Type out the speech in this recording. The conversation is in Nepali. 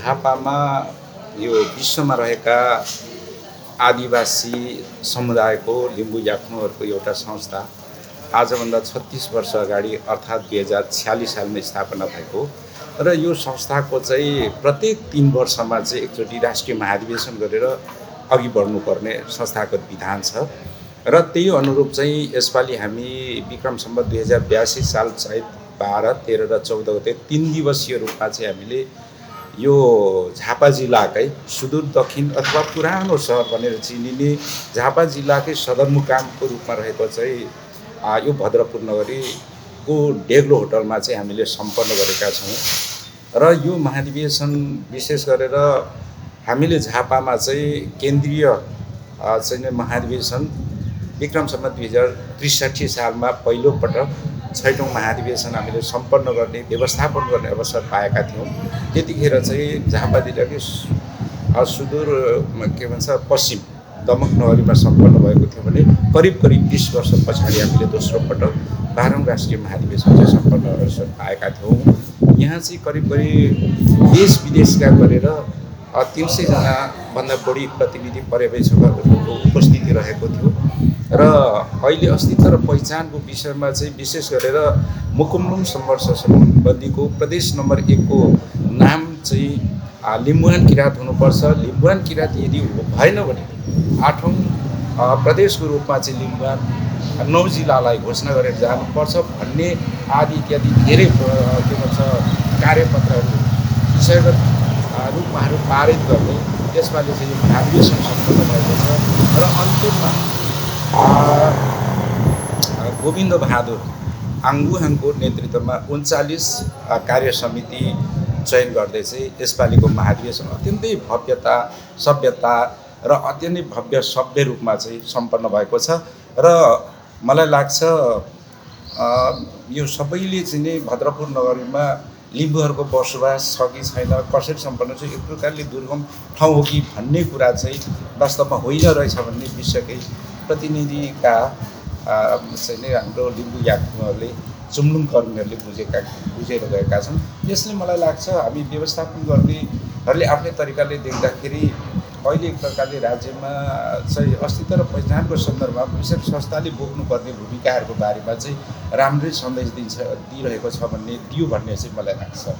झापामा यो विश्वमा रहेका आदिवासी समुदायको लिम्बू याक्नुहरूको एउटा संस्था आजभन्दा 36 वर्ष अगाडि अर्थात् 2046 सालमा स्थापना भएको र यो संस्थाको चाहिँ प्रत्येक 3 वर्षमा चाहिँ एकचोटि राष्ट्रिय महाधिवेशन गरेर अघि बढ्नुपर्ने संस्थागत विधान छ र त्यही अनुरूप चाहिँ यसपालि हामी विक्रम सम्वत 2082 साल चैत 12, 13 र 14 गते 3 दिवसीय रूपमा चाहिँ हामीले यो झापा जिल्लाकै सुदूर दक्षिण अथवा पुरानो सहर भनेर चिनिने झापा जिल्लाकै सदरमुकामको रूपमा रहेको चाहिँ यो भद्रपुर नगरीको डेग्लो होटलमा चाहिँ हामीले सम्पन्न गरेका छौँ र यो महाधिवेशन विशेष गरेर हामीले झापामा चाहिँ केन्द्रीय चाहिँ महाधिवेशन विक्रम सम्वत 2063 सालमा पहिलोपटक 6औं महाधिवेशन हामीले सम्पन्न गर्ने व्यवस्थापन गर्ने अवसर पाएका थियौँ। त्यतिखेर चाहिँ झापा जिल्लाकै सुदूर के भन्छ पश्चिम दमक नगरीमा सम्पन्न भएको थियो भने करिब 20 वर्ष पछाडि हामीले दोस्रो पटक 12औं राष्ट्रिय महाधिवेशन चाहिँ सम्पन्न अवसर पाएका थियौँ। यहाँ चाहिँ करिब देश विदेशका गरेर 300 जना भन्दा बढी प्रतिनिधि पर्यवेक्षकहरूको उपस्थिति रहेको थियो र अहिले अस्तित्व र पहिचानको विषयमा चाहिँ विशेष गरेर मुकुमलुङ सङ्घर्ष सम्बन्धीको प्रदेश नम्बर 1 को नाम चाहिँ लिम्बुवान किराँत हुनुपर्छ। लिम्बुवान किराँत यदि भएन भने 8औं प्रदेशको रूपमा चाहिँ लिम्बुवान 9 जिल्लालाई घोषणा गरेर जानुपर्छ भन्ने आदि इत्यादि धेरै के भन्छ कार्यपत्रहरू विषयगत रूपहरू पारित गर्ने यसपालि चाहिँ महाधिवेशन सम्पन्न भएको छ र अन्तिममा गोविन्द बहादुर आङ्गुहाङको नेतृत्वमा 39 कार्य समिति चयन गर्दै चाहिँ यसपालिको महाधिवेशन अत्यन्तै भव्यता सभ्यता र अत्यन्तै भव्य सभ्य रूपमा चाहिँ सम्पन्न भएको छ र मलाई लाग्छ यो सबैले चाहिँ नै भद्रपुर नगरीमा लिम्बूहरूको बसोबास छ कि छैन कसरी सम्पन्न छ एक प्रकारले दुर्गम ठाउँ हो कि भन्ने कुरा चाहिँ वास्तवमा होइन रहेछ भन्ने विषयकै प्रतिनिधिका चाहिँ नै हाम्रो लिम्बू याक्नुहरूले चुम्लुङ कर्मीहरूले बुझेर गएका छन्। यसले मलाई लाग्छ हामी व्यवस्थापन गर्नेहरूले आफ्नै तरिकाले देख्दाखेरि अहिले एक प्रकारले राज्यमा चाहिँ अस्तित्व र पहिचानको सन्दर्भमा विशेष संस्थाले बोक्नुपर्ने भूमिकाहरूको बारेमा चाहिँ राम्रै सन्देश दिइरहेको छ भन्ने चाहिँ मलाई लाग्छ।